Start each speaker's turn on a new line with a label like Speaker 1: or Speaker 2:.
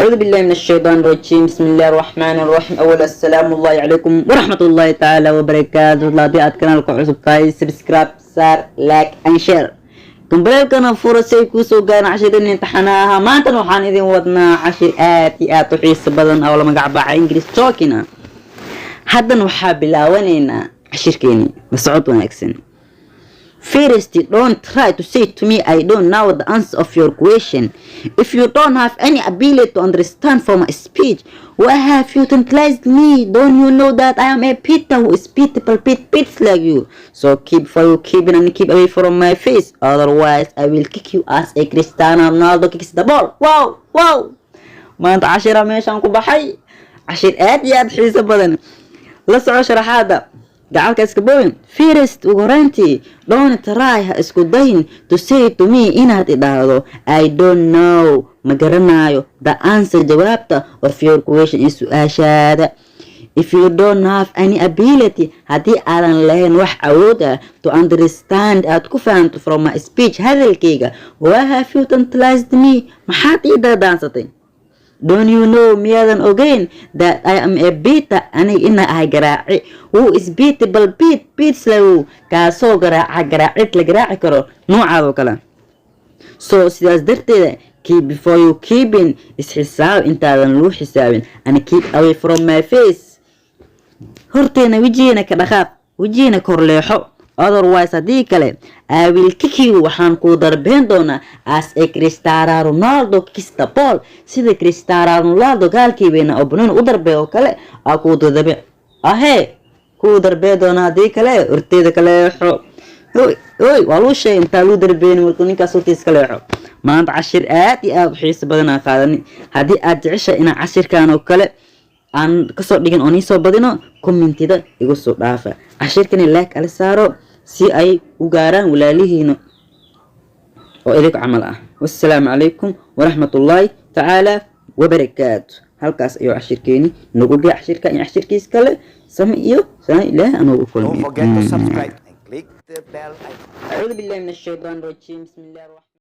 Speaker 1: أعوذ بالله من الشيطان الرجيم، بسم الله الرحمن الرحيم. أول السلام الله عليكم ورحمة الله تعالى وبركاته. Haddii aad kanaalka cusub tahay, subscribe saar, like and share, gambaleelkana fura si ay kuusoo gaaraan cashirin imtixaanaha. Maantana waxaan idin wadnaa cashir aad iyo aad u xiiso badan oo la magac baxay English talking ah. Haddana waxaa bilaawanaynaa cashirkeeni. La socod wanaagsan. First, don't try to say to me, "I don't know the answer of your question." If you don't have any ability to understand from my speech, why have you tantalized me? Don't you know that I am a beater who is beatable beat beats like you? So keep for you keeping and keep away from my face. Otherwise, I will kick you as a Cristiano Ronaldo kicks the ball. Wow. Maanta cashira meeshaan ku baxay. Cashir aad iyo aad xiiso badan. La soco sharaxaada. Gacalka iska boobin. First, ugu horeyntii, don't try, ha isku dayin, to say to me, inaad idhaahdo, "I don't know," ma garanayo, the answer, jawaabta, of your question, ee su-aashaada. If you don't have any ability, haddii aadan lahayn wax awood ah, to understand, aad ku fahanto, from my speech, hadalkayga, why have you tantalized me? Maxaad ii daadaansatay? Don't you know, miyaadan ogeyn, that I am a beater, aniga ina ahay garaaci, who is beatable beat beats like, kaasoo garaaca garaacid la garaaci karo noocaadoo kale? So sidaas darteeda, keep before you keeping, isxisaab intaadan lagu xisaabin, and keep away from my face, horteena wejigeena ka dhaqaaq, wejigeena korleexo. Otherwise, haddii kale, I will kick you, waxaan kuu darbeen doonaa, as a Cristiano Ronaldo kicks the ball, sida Cristiano Ronaldo gaalkii weyna oo banooni u darbee oo kale aa kuu darbe ahee kuu darbee doonaa. Haddii kale horteeda ka leexo. Oy oy, waa luu sheegay intaa luu darbeeni markuu ninkaas hortiis ka leexo. Maanta cashir aad iyo aad u xiiso badan aan qaadani. Haddii aad jeceshahay inaan cashirkan oo kale aan kasoo dhigin oo niisoo badino, commentida igu soo dhaafa. Cashirkani like ala saaro si ay u gaaraan walaalihiina oo idinku camal ah. Wassalaamu calaykum waraxmatullaahi tacaala wabarakaatu. Halkaas ayuu cashirkeeni nagu gay. Cashirka iyo cashirkiis kale same iyo sana ilaah anugu
Speaker 2: Don't
Speaker 1: kulmiyo.
Speaker 2: forget to subscribe and click the bell icon.
Speaker 1: أعوذ بالله من الشيطان الرجيم، بسم الله الرحمن